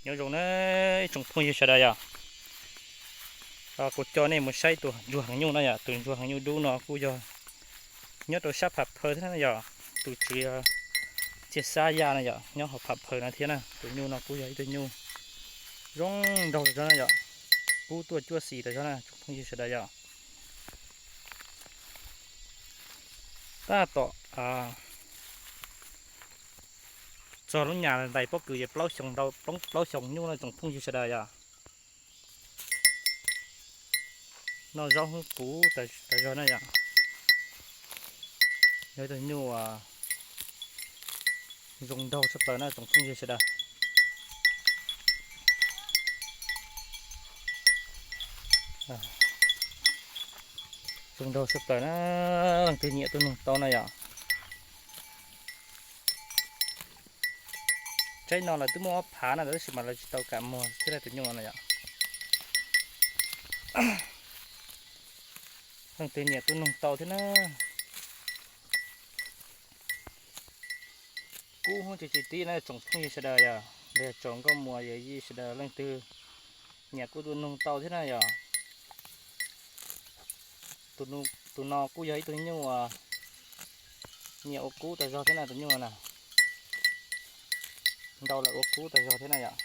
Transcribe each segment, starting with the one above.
Nyob zoo na ib tsoom phooj ywg sawv daws yom. Kuv coj nej mus saib tus ntsuag heev nyuj no yom. Tus ntsuag heev nyuj dub no kuj yog nyob rau sab Pham Phaw thiab na yom. Tus tswv yog Txiaj Xab Yaj no yom, nyob hauv Pham Phaw no thiab na. Tus nyuj no kuj yog ib tug nyuj zoo nraug tas zog na yom. Kub tuaj cuaj xis tas zog na tsoom phooj ywg sawv daws yom. Tab tom txog lub nyas ntais pob kws yog plaub xyoos ntau, plaub xyoos nyuj no tsoom phooj ywg sawv daws yom. Noj zaub hwb puv tas zog na yom. Yog ib tug nyuj zoo nraug tshaj plaws na tsoom phooj ywg sawv daws. Zoo nraug tshaj plaws na, leej twg nyiam tuaj nug tau na yom. Tsaib no lawv twb muaj ob phav na tab sis mas lawv tsis tau kam muag thiab tus nyuj no na yom. Leej twg nyiam tuaj nug tau thiab na. Kub hwb tsis tsis tib na tsoom phooj ywg sawv daws yom, los yog tsoom nkauj muam yawm yij sawv daws leej twg nyiam kuj tuaj nug tau thiab na yom. Tus no kuj yog ib tug nyuj uas nyiam ua kub tas zog thiab na tus nyuj no na. Ntau lawm ua kub tas zog thiab na yom.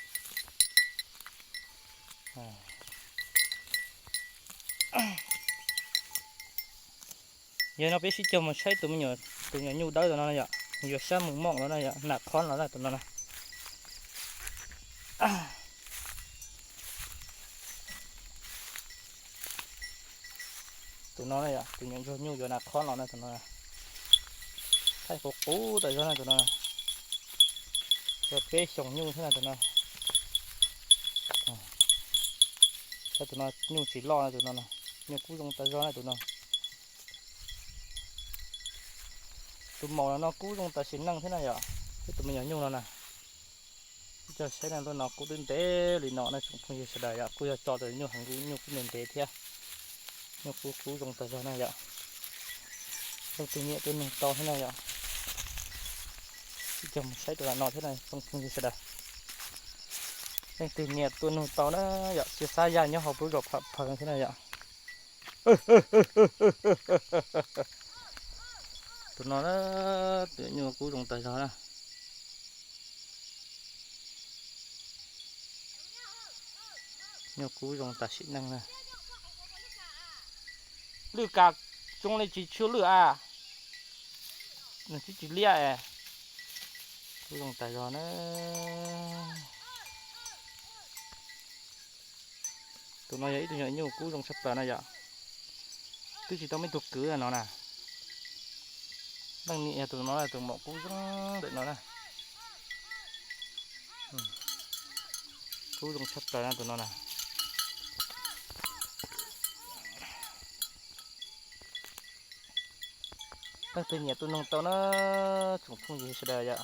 Yog no peb sib cog mus saib tus me nyuam, tus nyuam nyuj dawb tus no na yom, yuav sab mus moom los na yom, nas khob los na tus no na. Tus no na yom, tus nyuam ntsuag nyuj yuav nas khob los na tus no. Thaij qub qub tas zog na tus no. Yog peb xyoos nyuj thiab na tus no. Tab tus no nyuj tsis loj na tus no, nyuj kub zoo tas zog na tus no. Tus maum no no kub zoo tas sim neej thiab na yom, thiab tus me nyuam nyuj no na. Ib co saib na, lub no kub twb ntev li no na tsoom phooj ywg sawv daws yom, kuj yog tso tus nyuj heev, nyuj kub ntev ntev thiab. Nyuj kub kub zoo tas zog na yom. Leej twg nyiam tuaj nug tau thiab na yom. Ib co mus saib tus no thiab na tsoom phooj ywg sawv daws. Leej twg nyiam tuaj nug tau na yom, Txiaj Xab Yaj nyob hauv lub zos Pham Phaw thiab na yom. Tus no na, tus nyuj kub zoo tas zog na. Nyuj kub zoo tas sim neej na. Lwj kas zoo li tsis tshua lwj a. Nws twb tsis liab es. Kub zoo tas zog na. Tus no yog ib tug nyuam nyuj kub zoo tshaj plaws na yom. Twb tsis tau muaj ib tug kwv no na. Leej niam yog tus no, tus maum kub zoo ntawm no na. Kub zoo tshaj plaws na tus no na. Leej twg nyiam tuaj nug tau na tsoom phooj ywg sawv daws yom.